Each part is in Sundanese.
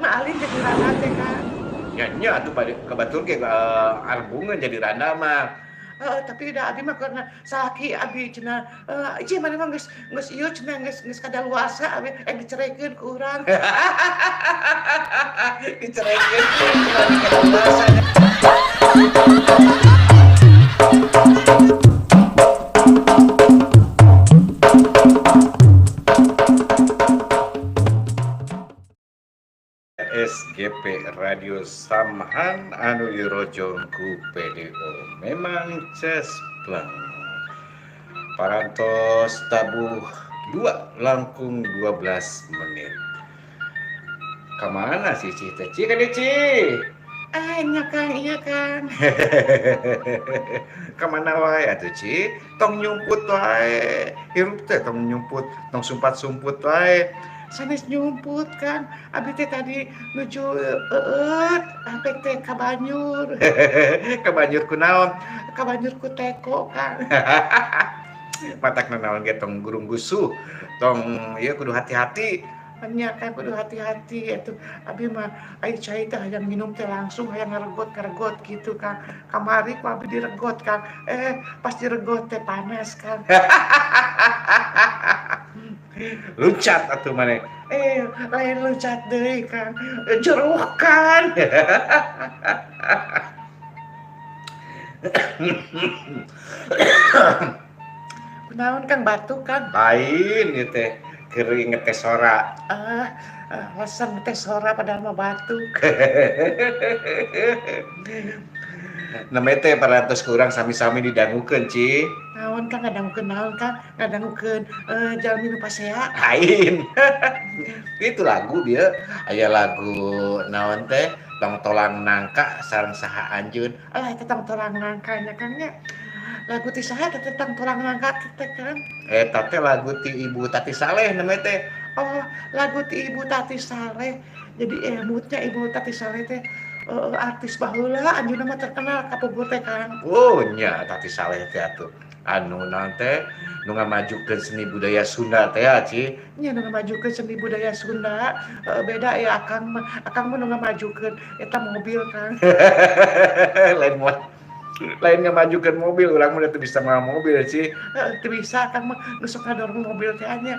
mah alin jadi randa teh Kang. Nya nya atuh ka batur ge arbungeun jadi randa mah. Heeh, tapi da abi mah karena salaki abi cenah, "Ih maneh mah geus geus ieu cenah geus geus kadaluarsa abi dicerekeun ku urang." Dicerekeun kadaluarsa. SGP Radio Samhan anu dirojong ku PDO memang cespleng. Parantos tabuh 2 langkung 12 menit. Kamana sih Ci teh? Ci kan Ci? Ah, nya Kang, iya Kang. Kamana wae atuh Ci? Tong nyumput wae. Hirup teh tong nyumput, tong sumpat-sumput wae. Sanes nyumput Kang, abi teh tadi nuju eueut, apek teh ka banjur. Ka banjur kunaon? Ka banjur ku teko Kang. Matak naon ge tong gurung gusuh, tong ieu kudu hati-hati. Nya Kang kudu hati-hati atuh. Abi mah ai cai teh hayang minum teh langsung hayang ngaregot-ngaregot gitu Kang. Kamari ku abi diregot Kang, pas diregot teh panas Kang. Luncat atuh maneh. Lain loncat deui Kang, jeruhkan. Kunaon Kang batuk Kang? Lain ieu teh keur ngetes sora. Ah, alasan ngetes sora padahal mah batuk. Namanya teh parantos ku urang sami-sami didangukeun Ci. Naon Kang ngadangukeun naon Kang? Ngadangukeun jalmi nu pasea? Lain. Itu lagu dia, aya lagu naon teh Tongtolang Nangka sareng saha anjeun. Alah eta Tongtolang Nangka nya Kang nya. Lagu ti saha eta Tongtolang Nangka teh Kang? Eta teh lagu ti Ibu Tati Saleh namanya teh. Oh, lagu ti Ibu Tati Saleh. Jadi emutnya Ibu Tati Saleh teh artis baheula anjeunna mah terkenal kapungkur teh Kang. Oh nya Tati Saleh teh atuh. Anu naon teh nu ngamajukeun seni budaya Sunda teh Ci. Nya nu ngamajukeun seni budaya Sunda, beda ya Akang mah. Akang mah nu ngamajukeun eta mobil Kang. Lain mah lain ngamajukeun mobil, urang mah teu bisa mawa mobil Ci. Heeh, teu bisa Akang mah nu sok ngadorong mobil teh nya.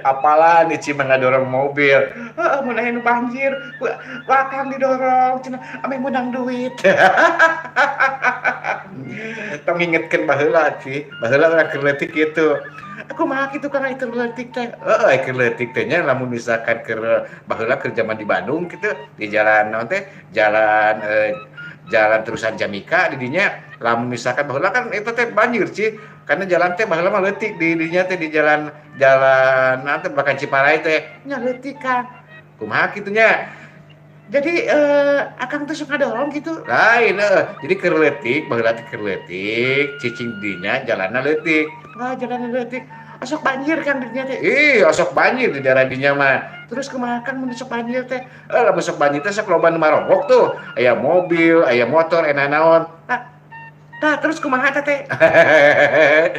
Apalah nih Ci mah ngadorong mobil. Heeh, mun aya nu banjir ku Akang didorong cenah ameh meunang duit. Tong ngingetkeun baheula Ci, baheula urang keur leutik kitu. Kumaha kitu Kang aya leutik teh? Heeh, keur leutik teh nya lamun misalkan keur baheula keur zaman di Bandung kitu, di jalan naon teh, jalan jalan terusan Jamika di dinya lamun misalkan baheula kan eta teh banjir Ci, karena jalan teh baheula mah leutik di dinya teh di jalan jalan naon teh belakang Ciparai teh. Nya leutik Kang. Kumaha kitu nya? Jadi Akang tuh suka dorong gitu? Lain heeh. Jadi keur leutik, baheula teh keur leutik, cicing dinya jalanna leutik. Wah, jalanna leutik. Osok banjir Kang dinya teh. Ih, osok banjir di daerah dinya mah. Terus kumaha Kang mun sok banjir teh? Lamun sok banjir teh sok loba nu marobok tuh. Aya mobil, aya motor, aya naon. Tah terus kumaha teh?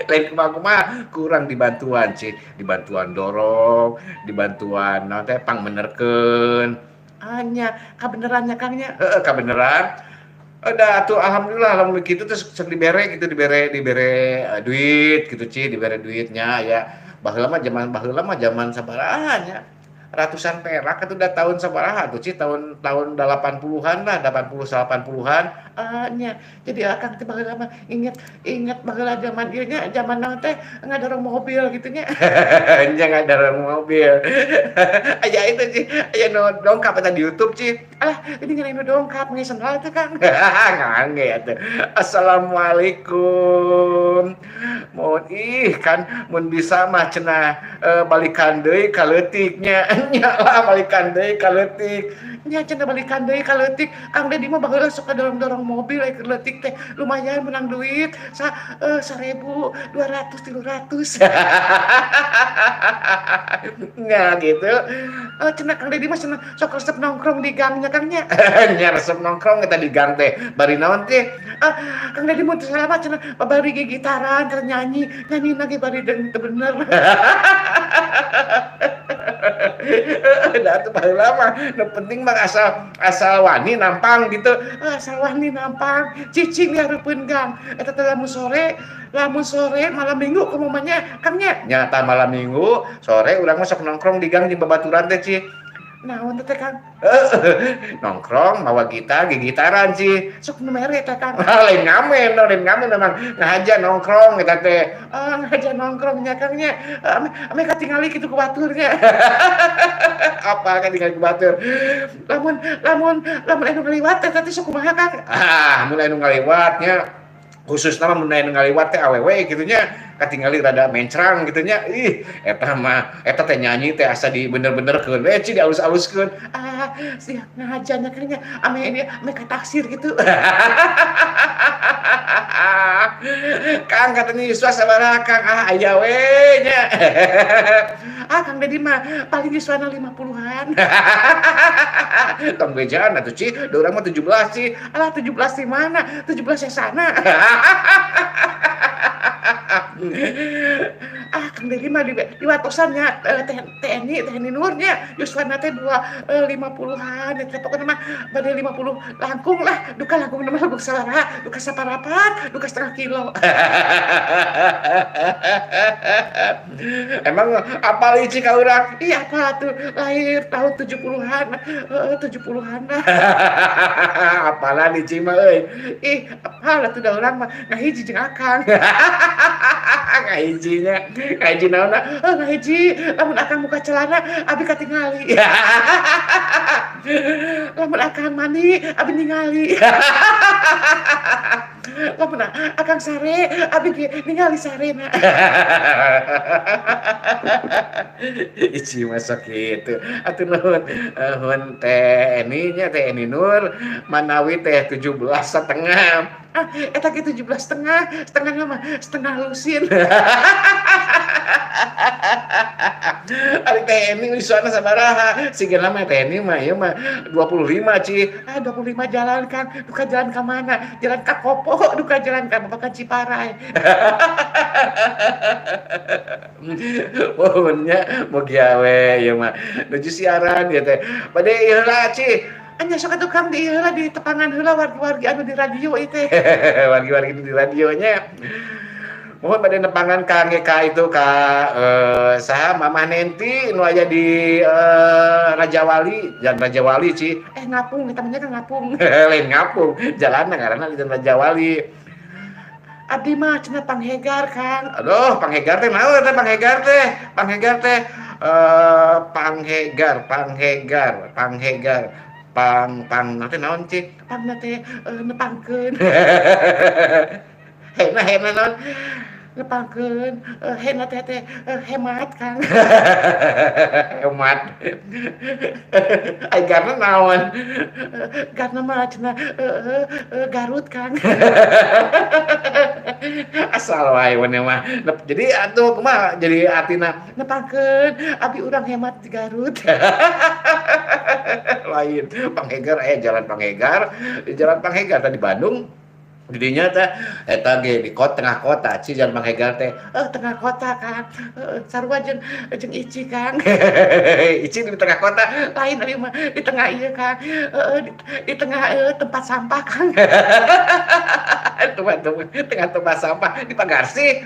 Lain kumaha-kumaha, kurang dibantuan Ci, dibantuan dorong, dibantuan naon teh pangmenerkeun. Ah nya, kabeneran nya Kang nya. Heeh, kabeneran. Udah atuh alhamdulillah lamun kitu teh sok dibere gitu, dibere dibere duit gitu Ci, dibere duitnya ya. Baheula mah zaman sabaraha nya. Ratusan perak atuh da tahun sabaraha tuh Ci, tahun tahun 80-an lah, 80 80-an. Nya. Jadi Akang teh baheula mah inget inget baheula zaman ieu nya, zaman naon teh ngadorong mobil gitu nya. Nya ngadorong mobil. Aya itu Ci, aya nu dongkap eta di YouTube Ci. Alah, ini ngeunah nu dongkap nge sendal teh Kang. Ngangge atuh. Assalamualaikum. Mun ih kan mun bisa mah cenah balikan deui ka leutik nya. Nya lah balikan deui ka leutik. Nya cenah balikan deui ka leutik. Kang Dedi mah baheula sok ngadorong-dorong mobil aya keur leutik teh. Lumayan menang duit sa 1.200 300. Nya gitu. Cenah Kang Dedi mah cenah sok resep nongkrong di gangnya Kang nya. Nya resep nongkrong eta di gang teh. Bari naon teh? Kang Dedi mun teu salah mah cenah babari gigitaran keur nyanyi, nyanyi lagi bari deung teu bener. Da atuh baheula mah nu penting mah asal wani nampang gitu. Asal wani nampang cicing di hareupeun gang. Eta teh lamun sore malam minggu kumaha nya Kang nya? Nyata malam minggu sore urang mah sok nongkrong di gang jeung babaturan teh Ci. Naon teh Kang? Nongkrong mawa gitar, gigitaran Ci. Sok nu mere teh Kang. Lain ngamen, lain ngamen memang ngahaja nongkrong eta teh. Ngahaja nongkrong nya Kang nya. Ame katingali kitu ku batur nya. Apa katingali ku batur? Lamun lamun lamun anu ngaliwat eta teh sok kumaha Kang? Ah, mun anu ngaliwat nya khususna mah mun anu ngaliwat teh awewe kitu nya katingali rada mencrang kitu nya. Ih, eta mah eta teh nyanyi teh asa di bener-benerkeun we Ci, dialus-aluskeun. Ah, sia ngahaja nya Kang nya. Ame ini ame kataksir gitu. Kang katanya yuswa sabaraha Kang? Ah, aya we nya. Ah, Kang Dedi mah paling yuswana 50-an. Tong bejaan atuh Ci, da urang mah 17 Ci. Alah 17 di mana? 17 yang sana. Ah, Kang Dedi mah di watosan nya TNI Nur nya yuswana teh 2 50-an eta pokona mah bade 50 langkung lah, duka langkung mah langkung sabaraha, duka saparapat, duka setengah kilo. Emang apal Ici ka urang? Iya apa tuh lahir tahun 70-an, 70-an lah. Apalan Ici mah euy. Ih, apal atuh da urang mah ngahiji jeung Akang. Ngahijinya, ngahiji naonna? Ngahiji lamun Akang muka celana abi katingali. Lamun Akang mandi abi ningali. Lamun Akang sare abi ge ningali sarena. Ici mah sok kitu. Atuh nuhun, nuhun Teh Eni nya, Teh Eni Nur manawi teh 17,5. Ah, eta ge 17,5, setengahna mah setengah lusin. Ari Teh Eni yuswana sabaraha? Sigana mah Teh Eni mah ieu mah 25 Ci. Ah, 25 jalan Kang, duka jalan ka mana? Jalan ka Kopo, duka jalan ka Babakan Ciparai. Mohon nya mugia we ieu mah. Nuju siaran ieu teh. Bade ieu heula Ci. Anya sok atuh Kang di ieu heula di tepangan heula wargi-wargi anu di radio ieu teh. Wargi-wargi di radionya. Mohon bade nepangan ka ngeka itu ka saha Mamah Nenti nu aya di Raja Wali, Jalan Raja Wali Ci. Ngapung eta mah kan ngapung. Lain ngapung, jalanna ngaranna di Jalan Raja Wali. Abdi mah cenah Panghegar Kang. Aduh, Panghegar teh naon teh Panghegar teh? Panghegar teh Panghegar, Panghegar, Panghegar. Pang pang teh naon Ci? Pang teh nepangkeun. Hena hena naon? Nepangkeun hena teh teh hemat Kang. Hemat. Ai garna naon? Garna mah cenah Garut Kang. Asal wae maneh mah. Jadi atuh kumaha jadi artina nepangkeun abi urang hemat di Garut. Lain Panghegar Jalan Panghegar, di Jalan Panghegar tadi Bandung. Didinya teh eta ge di kota, tengah kota Ci Jalan Panghegar teh. Tengah kota Kang. Sarua jeung Ici Kang. Ici di tengah kota. Lain abi mah di tengah ieu Kang. Di tengah tempat sampah Kang. Tengah tempat sampah di Pagarsi.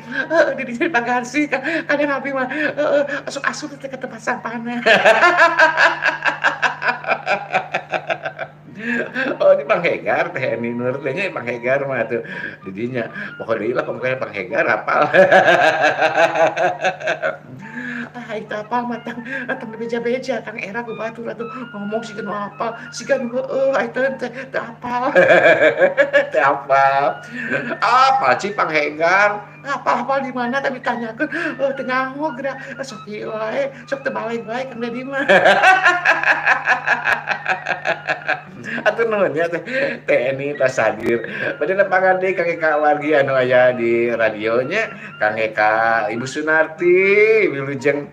Di Pagarsi Kang. Kadang abi mah asup-asup teh ke tempat sampahna. Oh di Panghegar teh Eni Nur teh nya Panghegar mah atuh didinya. Pokoknya deui lah pokoknya Panghegar hafal. Ah itu apa mah tang beja-beja Kang era ku batur atuh ngomong siga nu apal, siga nu heueuh ai teh teu apal. Teu apal. Apa Ci Panghegar? Apal-apal di mana tapi tanyakeun teu nyaho geura sok ieu wae, sok teu balik wae Kang Dedi mah. Atuh nuhun nya teh Eni tos hadir. Bade nepangan deui Kang Eka wargi anu aya di radionya, Kang Eka Ibu Sunarti wilujeng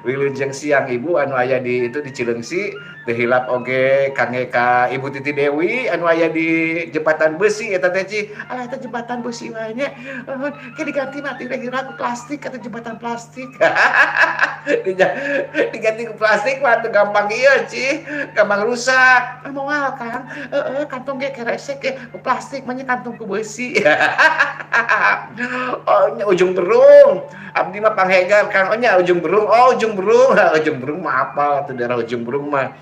Wilujeng siang Ibu anu aya di itu di Cileungsi, teu hilap oge kangge ka Ibu Titi Dewi anu aya di jembatan besi eta teh Ci. Alah eta jembatan besi wae nya. Ke diganti mah teh ku plastik atau jembatan plastik. Diganti ku plastik mah teu gampang ieu Ci, gampang rusak. Moal Kang, heeh kantong ge keresek ge ku plastik mah nya kantong ku besi. Oh nya Ujung Berung. Abdi mah panghegar Kang, oh nya Ujung Berung. Oh Ujung Berung, Ujung Berung mah apal atuh daerah Ujung Berung mah.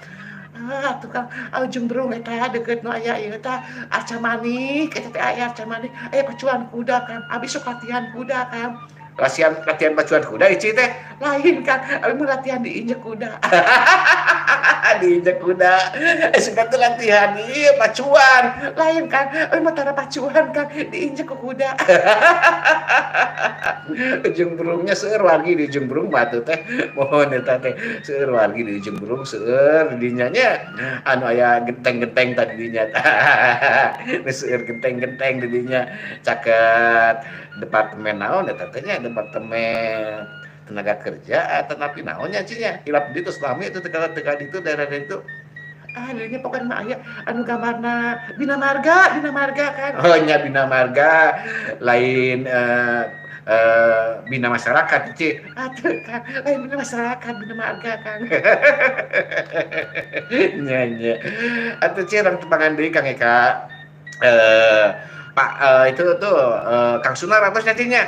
Ah tukang Ujung Berung eta deukeut nu aya ieu tah Arca Manik, eta teh aya Arca Manik, aya pacuan kuda Kang. Abi sok latihan kuda Kang. Latihan latihan pacuan kuda Ici teh? Lain Kang, abi mah latihan diinjek kuda. Diinjek kuda. Suka tuh latihan ieu pacuan. Lain Kang, abi mah tara pacuan Kang, diinjek ku kuda. Ujung Berungnya seueur wargi di Ujung Berung mah atuh teh. Mohon eta teh seueur wargi di Ujung Berung seueur di dinya nya anu aya genteng-genteng tadi dinya. Nu seueur genteng-genteng di dinya caket departemen naon eta teh nya, departemen tenaga kerja atau napi naon nya Ci nya. Hilap ditu lami itu teu ka ditu daerah ditu. Ah dinya pokona mah aya anu gambarna Bina Marga, Bina Marga kan. Oh nya Bina Marga lain bina masyarakat Ci. Atuh Kang, lain bina masyarakat, Bina Marga Kang. Nya nya. Atuh Ci urang tepangan deui Kang Eka. Pak itu tuh Kang Sunar atos nya Ci nya.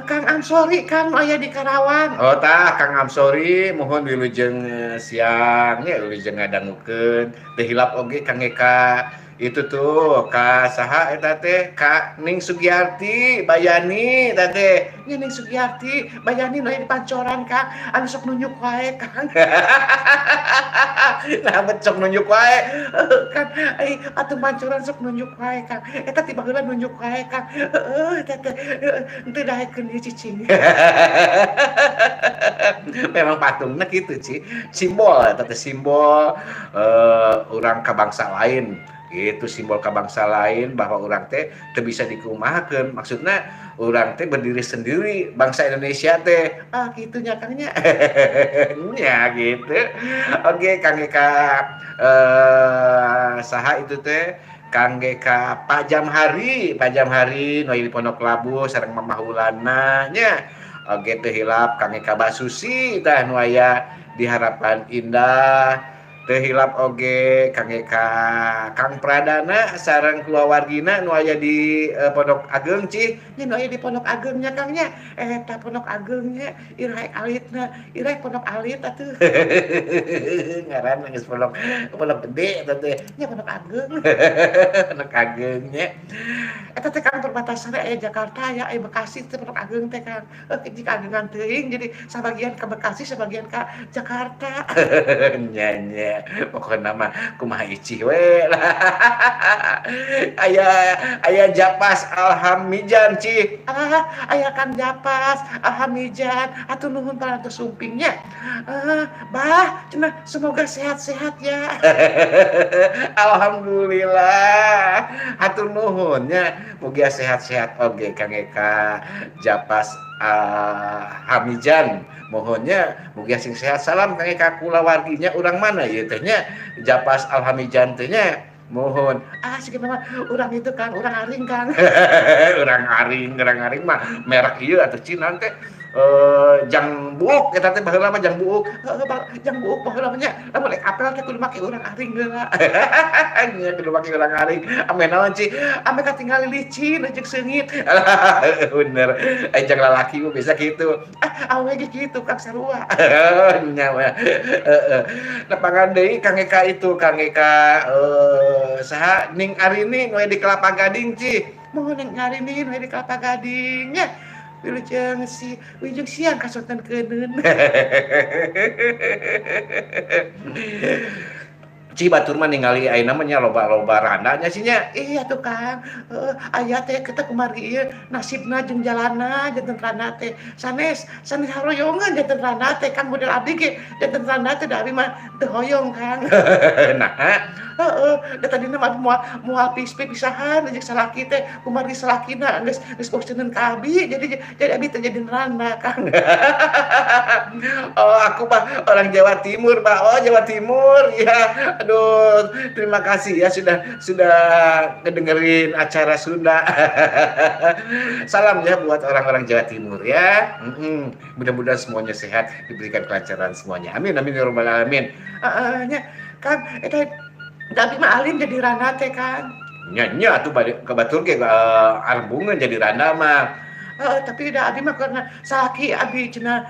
Kang Amsori Kang aya di Karawang. Oh tah Kang Amsori mohon wilujeng siang nya wilujeng ngadangukeun. Teu hilap oge Kang Eka itu tuh ka saha eta teh ka Ning Sugiarti Bayani eta teh. Nya Ning Sugiarti Bayani nu aya di Pancoran Kang, anu sok nunjuk wae Kang. Nah bet sok nunjuk wae. Kang, ai patung Pancoran sok nunjuk wae Kang. Eta ti baheula nunjuk wae Kang. Heeh eta teh henteu daekeun ieu cicing. Memang patungna kitu Ci, simbol eta teh simbol urang ka bangsa lain gitu, simbol ka bangsa lain bahwa urang teh teu bisa dikumahakeun, maksudna urang teh berdiri sendiri bangsa Indonesia teh. Ah kitu nya Kang nya. Nya gitu. Oke Kang Eka saha itu teh kangge ka Pak Jamhari, Pak Jamhari nu aya di Pondok Labu sareng Mamah Hulana nya. Oge teu hilap kangge ka Mbak Susi tah nu aya di Harapan Indah. Teu hilap oge kangge ka Kang Pradana sareng kulawargina nu aya di Pondok Ageng Ci. Nya nu aya di Pondok Ageng nya Kang nya. Eta Pondok Ageng nya iraha alitna, iraha Pondok Alit atuh. Ngaranna geus pondok pondok gede eta teh. Nya Pondok Ageng. Pondok Ageng nya. Eta teh Kang perbatasan aya Jakarta aya aya Bekasi teh Pondok Ageng teh Kang. Jika agengan teuing jadi sabagian ka Bekasi sabagian ka Jakarta. Nya nya. Pokona mah kumaha icih we lah. Aya aya Japas Alhamijan Ci. Ah aya Kang Japas Alhamijan atuh nuhun parantos sumping nya. Bah cenah semoga sehat-sehat ya. Alhamdulillah. Hatur nuhun nya mugia sehat-sehat oge Kang Eka Japas Alhamijan. Mohonnya mugia sing sehat. Salam Kang Eka kulawarginya urang mana ieu teh nya Japas Alhamijan teh nya. Mohon. Ah sigana mah urang itu Kang, urang aring Kang. Urang aring mah merek ieu atuh Cina teh. Jang buuk eta teh baheula mah jang buuk. Heeh jang buuk baheula mah nya. Lamun rek apel teh kudu make urang aring heula. Nya kudu make urang aring. Ame naon Ci? Ame katingali licin jeung seungit. Bener. Ai jang lalaki mah biasa kitu. Ah awewe ge kitu Kang sarua. Nya mah. Heeh. Nepangan deui Kang Eka itu, Kang Eka saha Ning Arini nu aya di Kelapa Gading Ci. Mohon Ning Arini nu aya di Kelapa Gading nya. Wilujeng si wilujeng siang kasonten keuneun. Ci batur mah ningali ayeuna mah nya loba-loba randa nya sih nya. Iya tuh Kang, heeh, aya teh kita kumargi ieu nasibna jeung jalana janten randa teh. Sanes sanes haroyongeun janten randa teh Kang, model abdi ge janten randa teh da abi mah teu hoyong Kang. Nah, heeh, da tadina mah abi moal moal pisahan jeung salaki teh, kumargi salakina geus geus boseneun ka abi, jadi abi teh jadi randa Kang. Oh, aku mah orang Jawa Timur, Pak. Oh, Jawa Timur. Ya, aduh, terima kasih ya sudah ngedengerin acara Sunda. Salam ya buat orang-orang Jawa Timur ya. Mudah-mudahan semuanya sehat, diberikan kelancaran semuanya. Amin amin ya rabbal alamin. Heeh nya, Kang, eta da abi mah alim jadi randa teh Kang. Nya nya atuh bade ka batur ge arembungeun jadi randa mah. Heeh, tapi da abi mah karena salaki abi cenah,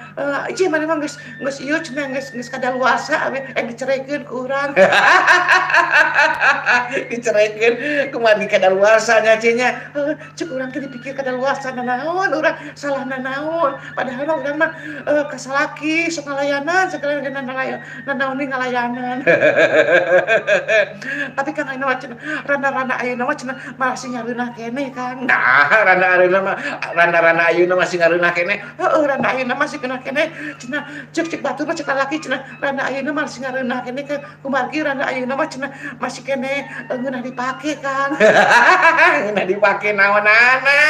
"Ih maneh mah geus geus ieu cenah geus geus kadaluarsa abi dicerekeun ku urang." Dicerekeun kumaha kadaluarsa nya Ci nya. Heeh, cek urang teh dipikir kadaluarsa nanaon urang, salahna naon, padahal mah urang mah ka salaki sok ngalayanan sagala nanaon we ngalayanan. Tapi Kang ayeuna mah cenah randa-randa ayeuna mah cenah masih ngareunah keneh Kang. Nah, randa ayeuna mah randa-randa ayeuna masih ngareunah keneh. Heeh, randa ayeuna masih kena keneh cenah ceuk ceuk batur mah cek lalaki cenah randa ayeuna masih ngareunah keneh Kang, kumargi randa ayeuna mah cenah masih keneh ngeunah dipake Kang. Ngeunah dipake naonana?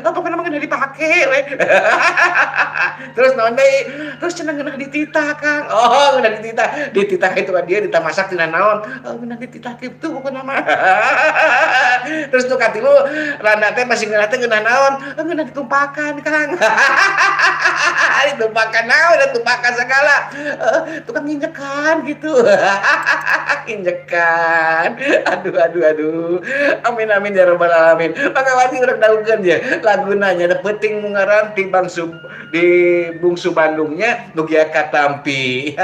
Oh, pokona mah ngeunah dipake we. Terus naon deui? Terus cenah ngeunah dititah Kang. Oh, ngeunah dititah. Dititah itu ka dieu ditah masak tina naon? Ngeunah dititah kitu pokona mah. Terus nu katilu randa teh masih ngeunah teh ngeunah naon? Ngeunah ditumpakan Kang. Ditumpakan naon? Ditumpakan segala. Tukang nginjekan gitu. Injekan. Aduh aduh aduh. Amin amin ya rabbal alamin. Mangga urang dangukeun ye laguna nya da peuting mungaran ti bangsu di Bungsu Bandungnya nu gia katampi.